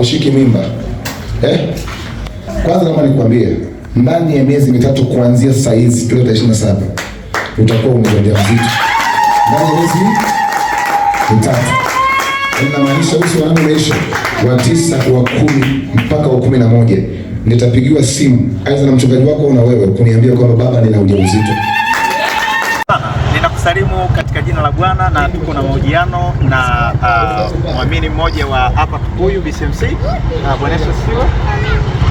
Haushiki mimba eh? Kwanza naomba nikwambie, ndani ya miezi 3 kuanzia sasa hizi leo tarehe 27 utakuwa mjamzito. Ndani ya miezi 3. Inamaanisha usi wa nane umeisha, wa 9, wa 10 mpaka wa 11 nitapigiwa simu aidha na mchungaji wako au na wewe kuniambia kwamba baba, nina ujauzito. Ninakusalimu katika jina la Bwana na tuko na mahojiano na mwamini mmoja wa hapa Tukuyu BCMC. Bwana Yesu asifiwe.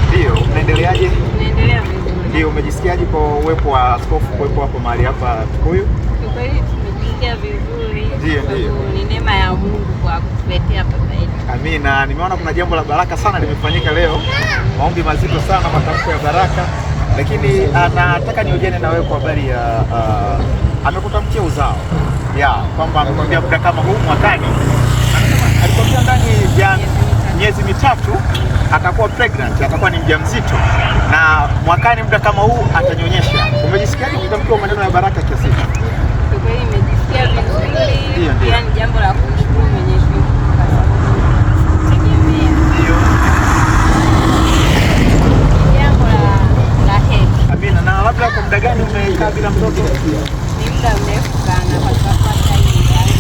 Ndio, unaendeleaje? Naendelea vizuri. Ndio, umejisikiaje kwa uwepo wa askofu kuwepo hapo mahali hapa Tukuyu? Kwa kweli tumejisikia vizuri. Ndio, kwa ndio. sababu ni neema ya Mungu kwa kutuletea baba yetu. Amina. Nimeona kuna jambo la baraka sana limefanyika leo, maombi mazito sana, matamko ya baraka, lakini nataka nihojiane na wewe kwa habari ya amekutamkia uzao ya kwamba amekwambia muda kama huu mwakani, anasema alikwambia ndani ya miezi 3 atakuwa pregnant, atakuwa ni mjamzito na mwakani muda kama huu atanyonyesha. Umejisikiaje kutamkiwa maneno ya baraka kiasi hicho? Kwa kweli nimejisikia vizuri. Ndio, ndio. Pia ni jambo la kumshukuru Mwenyezi Mungu kwa sababu tegemea. Ndio. Ni jambo la heri. Amina. Na labda kwa muda gani umekaa bila mtoto? Ni muda mrefu sana kwa sababu hata hii nyumba yangu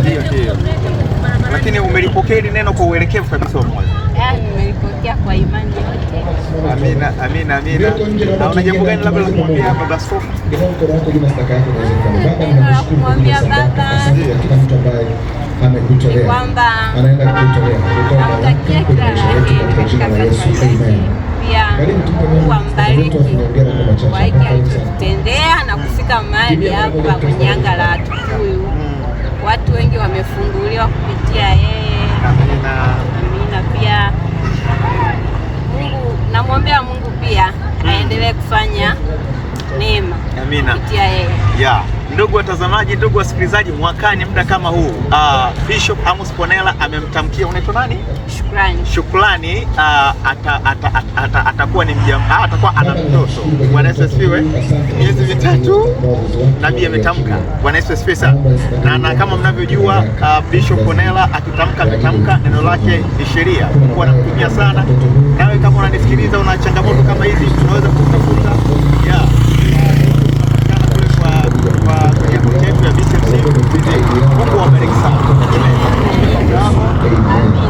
Ndio, ndio. Lakini umelipokea hili neno kwa uelekevu kabisa wa moyo. Yaani nimelipokea kwa imani yote. Amina, amina, amina. Na una jambo gani labda la kumwambia baba askofu? Neno la kumwambia baba Kila mtu ambaye amekutolea kwamba anaenda kutolea kutoa namtakia baraka kila kwenye la maisha yetu heri katika katika jina la safari Yesu. yake. Amen. Pia Karibu tupe Mungu Mungu ambariki kwa hiki alichotutendea na kufika mahali hapa kwenye anga la Tukuyu. Watu wengi wamefunguliwa kupitia yeye. Amina. Amina. Pia Mungu, namwombea Mungu pia aendelee kufanya neema Amina. kupitia yeye. Ya, ndugu watazamaji, ndugu wasikilizaji, mwakani muda kama huu Bishop Amos Ponela amemtamkia, unaitwa nani? Shukrani. Shukrani, atakuwa ni atakuwa ana mtoto. Bwana Yesu asifiwe. Miezi 3 nabii ametamka. Bwana Yesu asifiwe sana. Na kama mnavyojua Bishop Ponela akitamka, ametamka, neno lake ni sheria. Mungu anamtumia sana. Nawe kama unanisikiliza una changamoto kama hizi, tunaweza kutafuta ya kule kwa kwenye akaunti yetu ya BCMC. Mungu awabariki sana. Amen.